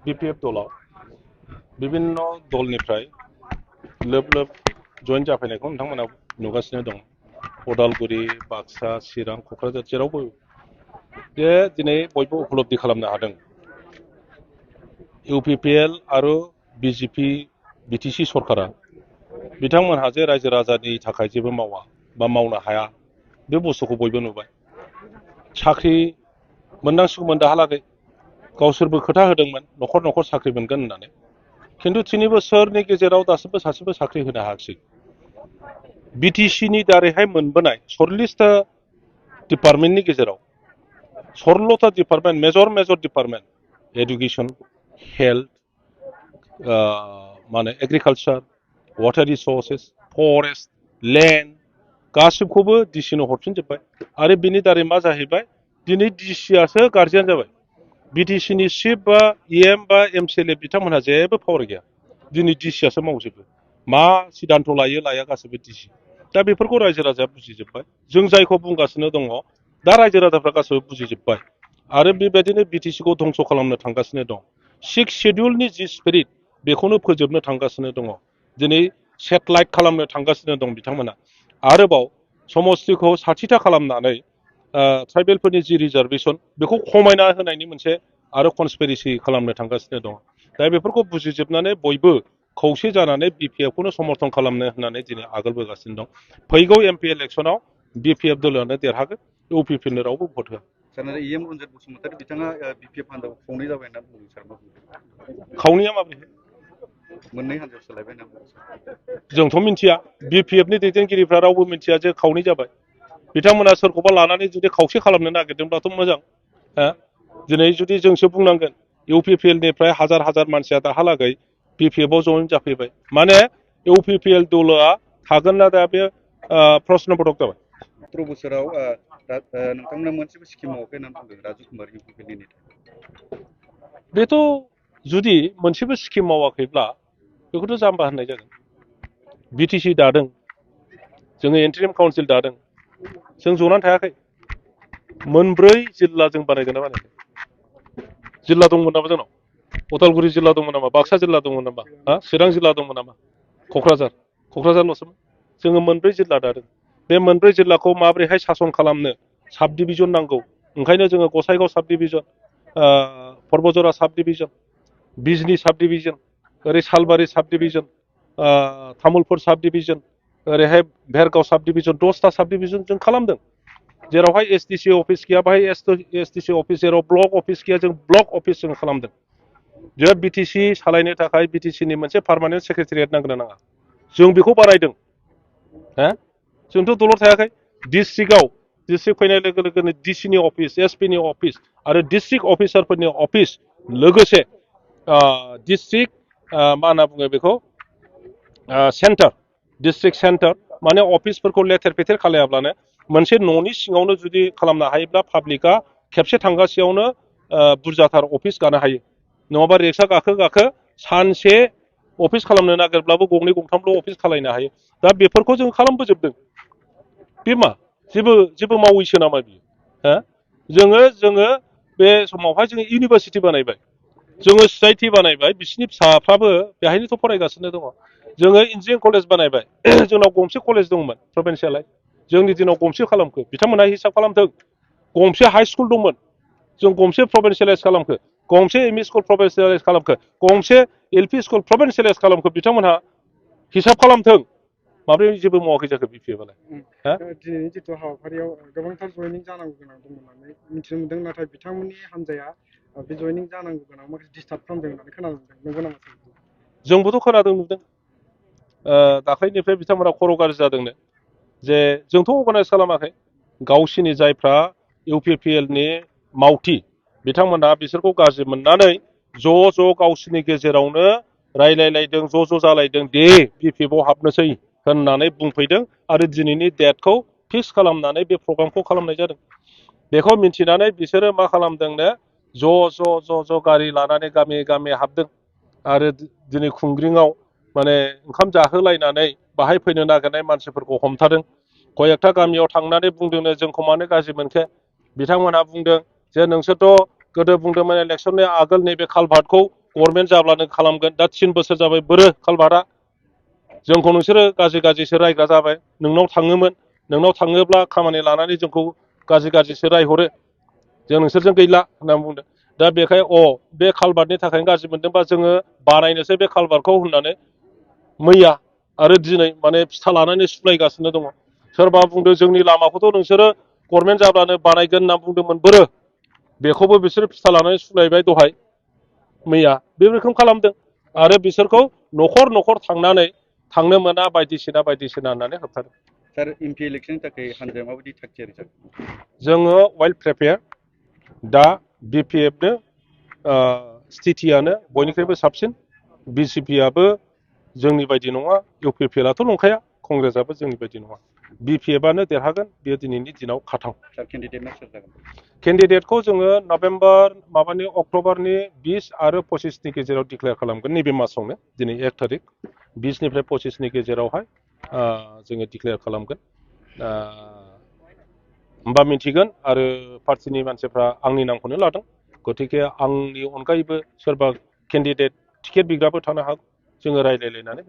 BPF दलाव बिभिन्न दलनिफ्राय लोब लोब जइन जाफैनायखौ नोंथांमोना नुगासिनो दं उदालगुरि बाक्सा चिरां क'क्राझार जेरावबो जे दिनै बयबो उपलब्धि खालामनो हादों UPPL आरो BJP BTC सरकारा बिथांमोनहा जे रायजो राजानि थाखाय जेबो मावा बा मावनो हाया बे बुस्थुखौ बयबो नुबाय साख्रि मोननांसिगौमोन दाहालागै गावसोरबो खोथा होदोंमोन न'खर न'खर साख्रि मोनगोन होननानै खिन्थु 3 बोसोरनि गेजेराव दासिमबो सासेबो साख्रि होनो हायाखिसै BTCनि दारैहाय मोनबोनाय 40टा डिपार्टमेन्टनि गेजेराव 16टा department major department education health माने agriculture water resources forest land गासिबखौबो डिसिनो हरफिनजोब्बाय आरो बिनि दारै मा जाहैबाय दिनै डिसियासो गार्जियान जाबाय BTCनि चिफ बा EM बा MCLA बिथांमोनहा जेबो पावार गैया दिनै डिसियासो मावजोबो मा सिद्धान्त लाया गासिबो डिसि दा बेफोरखौ रायजो राजाया बुजिजोब्बाय जों जायखौ बुंगासिनो दङ दा रायजो राजाफ्रा गासिबो बुजिजोब्बाय आरो बेबायदिनो BTCखौ धंस खालामनो थांगासिनो दं 6 शेड्युलनि जि स्पिरिट बेखौनो फोजोबनो थांगासिनो दङ दिनै सेटेलाइट खालामनो थांगासिनो दं बिथांमोना आरोबाव समस्तिखौ 60टा खालामनानै ट्राइबेलफोरनि जि रिजार्भेसन बेखौ खमायना होनायनि मोनसे आरो कनस्पिरेसि खालामनो थांगासिनो दं दा बेफोरखौ बुजिजोबनानै बयबो खौसे जानानै BPFखौनो समर्थन खालामनो होननानै दिनै आगोलबोगासिनो दं फैगौ MP इलेक्सनाव BPF दलानो देरहागोन UPPनो रावबो भट होआ सारनारि EM रन्जित बसुमतारी बिथाङा BPF हान्जाखौ खावनै जाबाय होनना बुंदों सार मा बुंदों खावनैया माब्रैहाय मोननै हान्जायाव सोलायबाय होनना बुंदों जोंथ' मिथिया BPFनि दैदेनगिरिफ्रा रावबो मिथिया जे खावनै जाबाय बिथांमोना सोरखौबा लानानै जुदि खावसे खालामनो नागिरदोंब्लाथ' मोजां दिनै जुदि जोंसो बुंनांगोन UPPLनिफ्राय हाजार मानसिया दाहालागै BPFआव जइन जाफैबाय माने UPPL दलआ थागोन ना दा बे प्रश्नबोधक जाबाय 17 बोसोराव नोंथांमोना मोनसेबो स्किम मावाखै होनना बुंदों राजु कुमार UPPLनि नेता बेथ' जुदि मोनसेबो स्किम मावाखैब्ला बेखौथ' जाम्बा होननाय जागोन BTC दादों जोङो इन्टारिम काउन्सिल दादों जों जनानै थायाखै मोनब्रै जिल्ला जों बानायगोन ना बानायाखै जिल्ला दंमोन नामा जोंनाव उदालगुरि जिल्ला दंमोन नामा बाक्सा जिल्ला दंमोन नामा चिरां जिल्ला दंमोन नामा क'क्राझारल'सोमोन जोङो मोनब्रै जिल्ला दादों बे मोनब्रै जिल्लाखौ माबोरैहाय सासन खालामनो साब डिभिजन नांगौ ओंखायनो जोङो गसाइगाव साब डिभिजन पर्बजरा साब डिभिजन बिजनी साब डिभिजन ओरै सालबारि साब डिभिजन तामुलपुर साब डिभिजन ओरैहाय भेरगाव साब डिभिजन 10टा साब डिभिजन जों खालामदों जेरावहाय SDC अफिस गैया बाहाय SDC अफिस जेराव ब्लक अफिस गैया जों ब्लक अफिस जों खालामदों जे BTC सालायनो थाखाय BTCनि मोनसे पार्मानेन्ट सेक्रेटारियेट नांगोन नाङा जों बेखौ बानायदों जोंथ' दलर थायाखै डिस्ट्रिक्ट फैनाय लोगो लोगोनो DCनि अफिस SPनि अफिस आरो डिस्ट्रिक्ट अफिसारफोरनि अफिस लोगोसे डिस्ट्रिक्ट मा होनना बुङो बेखौ सेन्टार डिस्ट्रिक्ट सेन्टार माने अफिसफोरखौ लेथेर फेथेर खालायाब्लानो मोनसे न'नि सिङावनो जुदि खालामनो हायोब्ला पाब्लिकआ खेबसे थांगासेयावनो बुरजाथार अफिस गानो हायो नङाबा रिक्सा गाखो सानसे अफिस खालामनो नागिरब्लाबो गंनै गंथामल' अफिस खालायनो हायो दा बेफोरखौ जों खालामबोजोबदों बे मा जेबो मावैसो नामा बियो जोङो बे समावहाय जोङो इउनिभारसिटि बानायबाय जोङो सिआइटि बानायबाय बिसिनि फिसाफ्राबो बेहायनोथ' फरायगासिनो दङ जोङो इन्जिनियारिं कलेज बानायबाय जोंनाव गंसे कलेज दंमोन प्रभिन्सियेलाइज जोंनि दिनाव गंसे खालामखो बिथांमोनहा हिसाब खालामथों गंसे हाइ स्कुल दंमोन जों गंसे प्रभिन्सियेलाइज खालामखो गंसे एमइ स्कुल प्रभिन्सियेलाइज खालामखो गंसे LP स्कुल प्रभिन्सियेलाइज खालामखो बिथांमोनहा हिसाब खालामथों माब्रै जेबो मावाखै जाखो BPFआलाय दिनैनि जिथु हाबाफारियाव गोबांथार जयनिं जानांगौ गोनां दंमोन होननानै मिथिनो मोनदों नाथाय बिथांमोननि हान्जाया बे जयनिं जानांगौ गोनां माखासे डिस्टार्ब खालामदों होननानै खोनानो मोनदों नंगौ नामा जोंबोथ' खोनादों नुदों दाख्लैनिफ्राय बिथांमोना खर' गाज्रि जादोंनो जे जोंथ' अर्गानाइज खालामाखै गावसिनि जायफ्रा UPPLनि मावथि बिथांमोना बिसोरखौ गाज्रि मोननानै ज' गावसिनि गेजेरावनो रायलायलायदों ज' जालायदों दे BPFआव हाबनोसै होननानै बुंफैदों आरो दिनैनि डेटखौ फिक्स खालामनानै बे प्रग्रामखौ खालामनाय जादों बेखौ मिन्थिनानै बिसोरो मा खालामदोंनो ज' गारि लानानै गामि हाबदों आरो दिनै खुंग्रिङाव माने ओंखाम जाहोलायनानै बाहाय फैनो नागिरनाय मानसिफोरखौ हमथादों कयेकथा गामियाव थांनानै बुंदोंनो जोंखौ मानो गाज्रि मोनखो बिथांमोनहा बुंदों जे नोंसोरथ' गोदो बुंदोंमोन इलेक्सननि आगोल नैबे कालभार्टखौ गभर्नमेन्ट जाब्लानो खालामगोन दा 3 बोसोर जाबाय बोरो कालभार्टआ जोंखौ नोंसोरो गाज्रिसो रायग्रा जाबाय नोंनाव थाङोमोन नोंनाव थाङोब्ला खामानि लानानै जोंखौ गाज्रिसो रायहरो जों नोंसोरजों गैला होनना बुंदों दा बेखाय बे कालभार्टनि थाखायनो गाज्रि मोनदोंबा जोङो बानायनोसै बे कालभार्टखौ होननानै मैया आरो दिनै माने फिथा लानानै सुलायगासिनो दङ सोरबा बुंदों जोंनि लामाखौथ' नोंसोरो गभर्नमेन्ट जाब्लानो बानायगोन होनना बुंदोंमोन बोरो बेखौबो बिसोर फिथा लानानै सुलायबाय दहाय मैया बे रोखोम खालामदों आरो बिसोरखौ न'खर थांनानै थांनो मोना बायदिसिना होननानै होबथादों सार एमपि इलेक्शननि थाखाय हानजाया माबायदि थागथियारि जागोन जोङो वेल प्रिपेयार दा बिपिएफनो स्थितियानो बयनिख्रुइबो साबसिन बिसिपिआबो जोंनि बायदि नङा इउपिपिएलआथ' नंखाया कंग्रेसआबो जोंनि बायदि नङा बिपिएफआनो देरहागोन बेयो दिनैनि दिनाव खाथां सार केन्डिडेटआ सोर जागोन केन्डिडेटखौ जोङो अक्ट'बरनि 20 आरो 25 नि गेजेराव डिक्लेयार खालामगोन नैबे मासावनो दिनै 1 थारिख 20 निफ्राय 25 नि गेजेरावहाय जोङो डिक्लेयार खालामगोन होमबा मिथिगोन आरो पार्टिनि मानसिफ्रा आंनि नामखौनो लादों गतिके आंनि अनगायैबो सोरबा केन्डिडेट टिकेट बिग्राबो थानो हागौ जोङो रायज्लायलायनानै